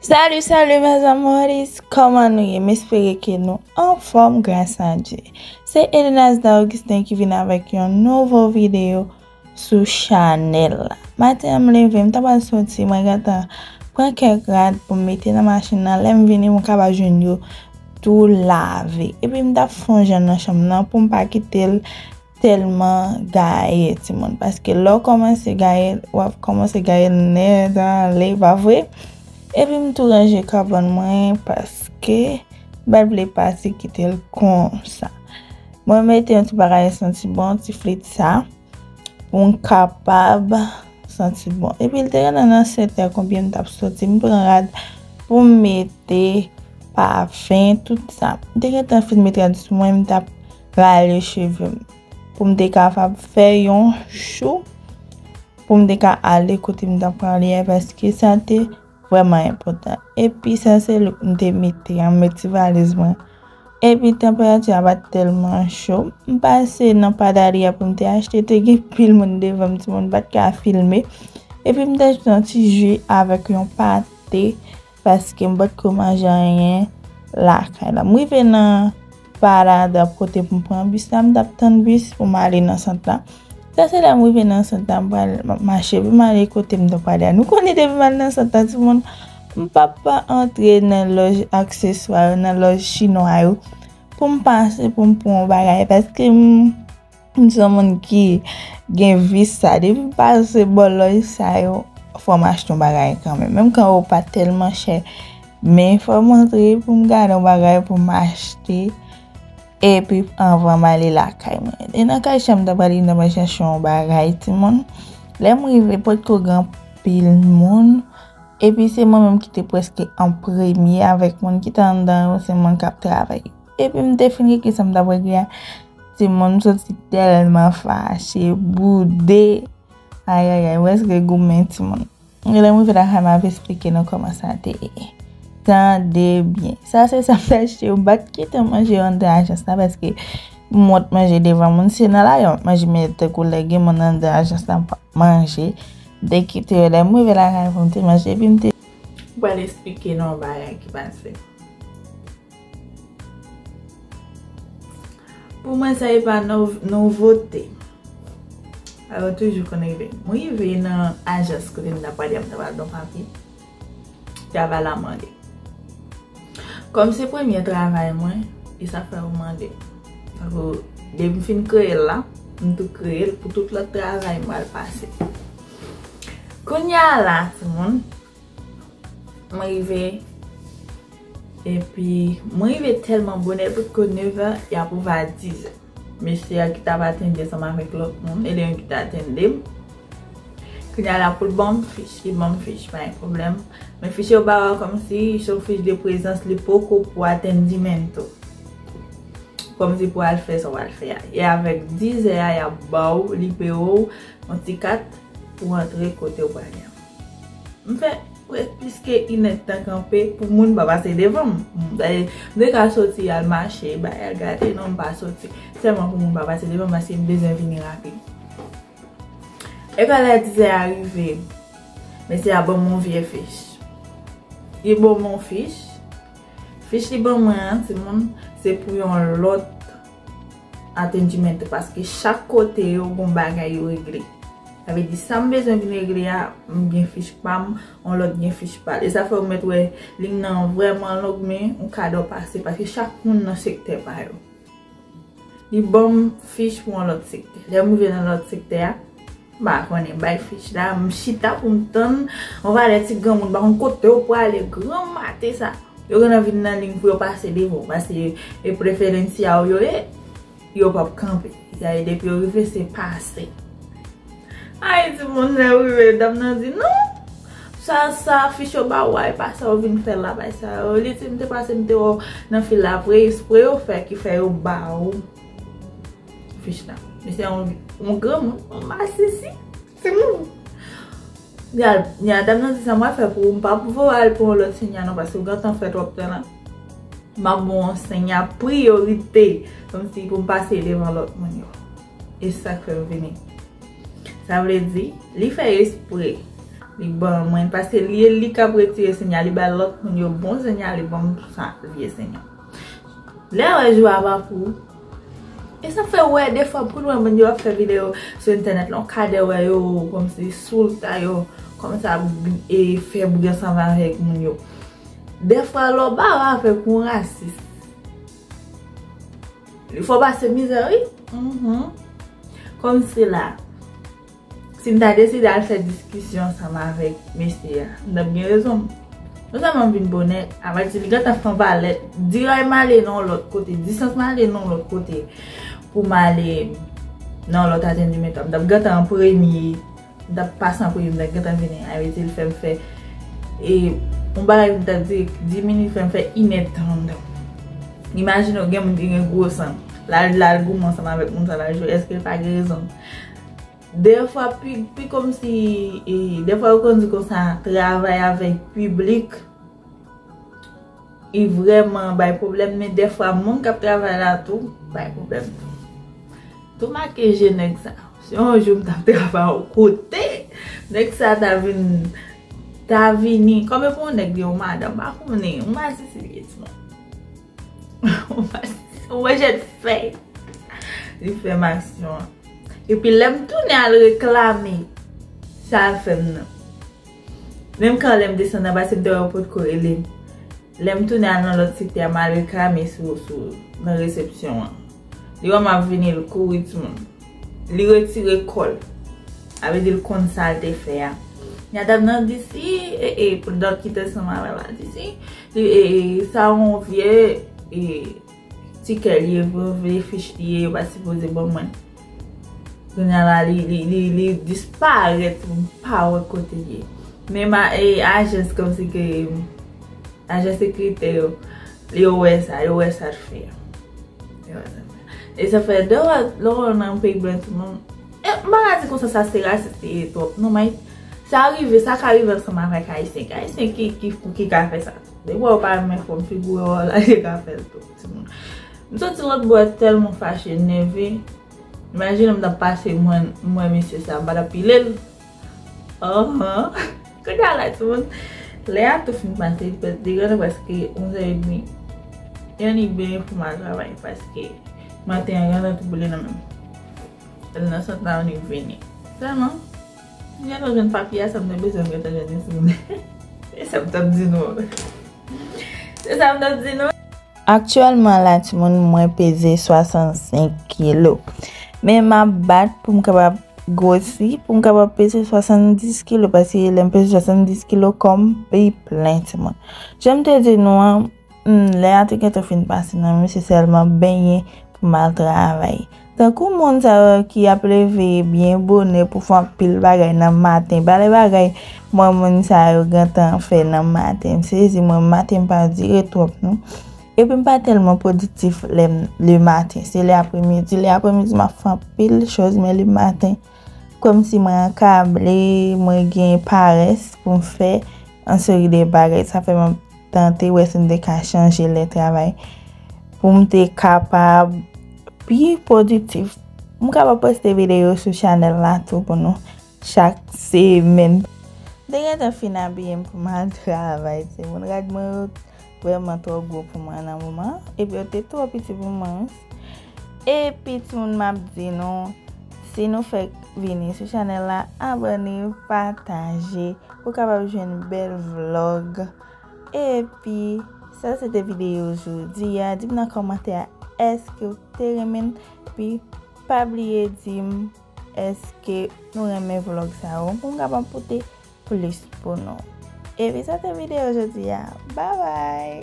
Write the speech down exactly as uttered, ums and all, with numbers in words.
Salut, salut mes amores, kòman nou ye? M espere ke nou anfòm gras a Dye. Se Elinas Augustin ki vin avèk yon nouvo videyo sou chanèl la. Maten an m leve, m ta pral soti, mwen gentan pran kèk rad pou m mete nan machin nan. Lè m vini, m kapab jwenn yo tou lave. Epi m t ap fè yon jan nan chanm nan pou m pa kite l tèlman gaye, timoun. Paske lè w kòmanse gaye, w ap kòmanse gaye l nèt ale, pa vre? Epi m tou ranje kabann mwen, paske m pa t vle pase kite l konsa. Mwen mete yon ti bagay santi bon, ti flit sa, pou m kapab santi bon. Epi l te gentan nan sèt è konbyen m t ap soti, m pran rad pou m mete pafen, tout sa. M te gentan fin met rad sou mwen, m t ap rale cheve m. Pou m te kapab fè yon chou, pou m te ka ale kote m t ap prale a, paske sa te vrèman enpòtan. Epi sa se look m te mete an, m met ti valiz mwen. Epi tanperati a pa t tèlman cho. M pase nan padari a pou m te achte, te gen pil moun devan m, timoun pa t ka filme. Epi m te jwenn yon ti ji avèk yon pate, paske m pa t ko manje anyen lakay la. M rive nan parada kote pou m pran bis la, m t ap tann bis pou m ale nan sant la. Sa se lè m rive nan sant la, m pral, m ap mache pou m ale kote m t ap prale a. Nou konnen depi m al nan sant la, timoun, m p ap antre nan lòj akseswa yo, nan lòj chinwa yo, pou m pase pou m pran yon bagay, paske m, m se yon moun ki gen vis sa. Depi m pase bò lòj sa yo, fò m achte yon bagay kanmenm. Menm kan yo pa tèlman chè, men fò m antre pou m gade yon bagay pou m achte. Epi anvan m ale lakay mwen. E nan kay chanm ta pral li nan mwen chache yon bagay, timoun. Lè m rive, potko gen anpil moun. Epi se mwen menm ki te prèske an premye avèk moun ki te anndan yo, se moun k ap travay yo. Epi m te fin regle sa m t ap regle a. Timoun, m soti tèlman fache, boude. Ayayay, m prèske goumen, timoun. Lè m rive lakay, m ap esplike nou kòman sa te ye. Tande byen. Sa se sa m t achte. M pa t gentan manje yo anndan ajans la, paske m wont manje devan moun. Se nan lari m ap manje, men tankou lè gen moun anndan ajans la, m p ap manje. M te kite yo. Lè m rive lakay pou m te manje, epi m te. M pral esplike nou yon bagay ki pase. Pou mwen, sa e pa nou-, nouvote. Sa yo toujou konn rive. Mwen rive nan ajans kote m ta prale a, m ta pral don papye. Travay la mande. Kòm se premye travay mwen, e sa fè yo mande. Donk, depi m fin kreye l la, m tou kreye l pou tout lòt travay m pral pase. Kounye a la, timoun, mwen rive, epi mwen rive tèlman bonè, potko nevè, y ap ouvè a dizè. Mesye a ki t ap atende ansanm avèk lòt moun, e li menm ki t atende m. Kounye a la pou l ban m fich, li ban m fich, pa gen pwoblèm. Men fich yo ba w kòmsi se yon fich de prezans, li poko pou atendimento. Kòmsi pou al fè sa w al fè a. E avèk dizè a, y ap ba w, li peye w yon ti kat pou antre kote w prale a. M fè prè-, plis ke inèdtan kanpe pou moun pa pase devan m. M te, m te ka soti al mache, bay al gade, non, m pa soti. Sèlman pou moun pa pase devan m, paske m bezwen vini rapid. Epi lè dizè a rive, mesye a ban m yon vye fich. Li ban m yon fich. Fich li ban mwen an, timoun, se pou yon lòt atendimento, paske chak kote yo gon bagay yo regle. Sa vle di, sa m bezwen vin regle a, m gen fich pa m, yon lòt gen fich pa l. E sa fè w mèt wè liy nan vrèman long, men ou ka dò pase, paske chak moun nan sektè pa yo. Li ban m fich pou yon lòt sektè. Lè m rive nan lòt sektè a, m pa konnen, bay fich la, m chita pou m tann yon valè ti granmoun, m pa konn kote yo prale, gran maten sa. Yo gentan vin nan liy pou yo pase devan w, paske e preferencia w yo ye, yo p ap kanpe. Sa e depi yo rive, se pase. Ay, timoun, lè yo rive, dam nan di, "Non, sa, sa, fich yo ba w a, e pa sa yo vin fè la, bay sa yo." Li di, "M te pase, m te wè w nan fil la, vre espre yo fè, ki fè yo ba w fich la." Misye yon, yon granmoun, yon masisi. Timoun. Gad, nya dam nan di, "Sa m ap fè pou ou, m p ap voye w al pou yon lòt senya non, paske w gentan fè twòp tan la. M ap ba w yon senya priyorite, kòmsi pou m pase devan lòt moun yo." E sa k fè m vini. Sa vle di, li fè espre. Li ban mwen, paske li, li k ap retire sinyal, li bay lòt moun yo bon sinyal, li ban m sa vye sinyal. Lè w wè jou a pa pou ou. E sa fè w wè, defwa, pou nou wè moun yo ap fè videyo sou entènèt la, w ka dè wè yo kòmsi sou lta yo, kòmanse ap e fè bri ansanm avèk moun yo. Defwa, lè w bare avèk yon rasis, fò w pase mizè, wi. Mhm. Kòmsi la, si m ta deside al fè diskisyon ansanm avèk mesye a, m t ap gen rezon m. Non sèlman m vin bonè, avè di li gentan fè yon valè, diray m ale nan yon lòt kote, distans m ale nan yon lòt kote, pou m ale nan yon lòt atèn nimeto a, m t ap gentan an premye, m t ap pase an premye, m t ap gentan vini, avè di l fè m fè, e, yon bagay m t ap di, dis minit fè m fè inèdtan anndan. Imajine w gen moun ki gen gwo san, l al, l al goumen ansanm avèk moun sa, l al jwe, èske l pa gen rezon? Defwa, pi, pi kòmsi, e, defwa yo konn di konsa, travay avèk piblik, li vrèman bay pwoblèm, men defwa moun k ap travay la tou bay pwoblèm tou. Tou make je nèg sa. Si yon jou m t ap travay yon kote, nèg sa ta vin, ta vini, kòm e pou yon nèg gen yon madanm, pa konnen, yon masisi li ye, timoun. Yon masisi, yon manjèt fèy. Li fè m aksyon an. Epi lè m tounen al reklame sa l fè m nan. Menm kan lè m desann nan, paske m te wè yo potko rele m. Lè m tounen al nan lòt sektè a, m al reklame sou, sou, nan resepsyon an. Li wè m ap vini, l kouri, timoun. Li retire kò l. Sa vle di l konn sa l te fè a. Madanm nan di si, e, e, pou dòt ki te ansanm avè l la di si, li, e, e, sa yon vye, e, tikè li ye, pou vye fich li ye, yo pa sipoze ban mwen. Kounye a la, li, li, li, li disparèt, m pa wè kote l ye. Men ma, e, ajans kòmsi ke, ajans sekirite yo, yo wè sa, yo wè sa l fè a. Yo wè sa l fè a. E sa fè, lè w, lè w nan peyi blan, timoun, e, m pa ka di konsa sa se rasis li ye twòp. Non, men sa rive, sa ka rive ansanm avèk Ayisyen. Ayisyen ki, ki, ki ka fè sa. Depi w pa renmen fòm figi w, w la, yo ka fè l tou, timoun. M soti lòt bò tèlman fache, nève. Imajine m t ap pase, mwen, mwen, mesye sa, m pa t ap pile l. Ahan. Kounye a la, timoun, lè a tou fin pase, li gentan prèske onzè edmi. E annik benyen pou m al travay, paske maten an gentan tou boule nan men m. L nan sant la, annik vini. Sèlman, m gentan jwenn papye a, sa m te bezwen, m gentan jwenn li sou mwen. Se sa m t ap di nou. Se sa m t ap di nou. Aktyèlman la, timoun, mwen peze swasannsenk kilo. Men m ap bat pou m kapab gwosi, pou m kapab peze swasanndis kilo, paske lè m peze swasanndis kilo, kò m pi plen, timoun. Jan m te di nou an, hmm, lè a te gentan fin pase nan men m, se sèlman benyen pou m al travay. Tankou moun sa yo ki ap leve byen bonè pou fè anpil bagay nan maten. Ba lè bagay mwen moun sa yo gentan fè nan maten. M sezi mwen, maten m pa dire twòp non. Epi m pa tèlman pwodiktif lè m, le maten. Se lè apremidi, lè apremidi m ap fè anpil choz, men le maten, kòmsi mwen akable, mwen gen parès pou m fè yon seri de bagay. Sa fè m ap tante wè si m te ka chanje lè travay pou m te kapab pi pwodiktif. M kapab poste videyo sou chanèl la tou pou nou chak semèn. M te gentan fin abiye m pou m al travay, timoun. Rad mwen yo vrèman twò gwo pou mwen nan moman. Epi yo te twò piti pou mwen. Epi timoun, m ap di nou, si nou fèk vini sou chanèl la, abòne, pataje, pou w kapab jwenn bèl vlòg. Epi, sa se te videyo jodi a. Di m nan kòmantè a, èske w te renmen l? Epi, pa bliye di m, èske nou renmen vlòg sa yo? Pou m kapab pote plis pou nou. Epi, sa te videyo jodi a. Babay!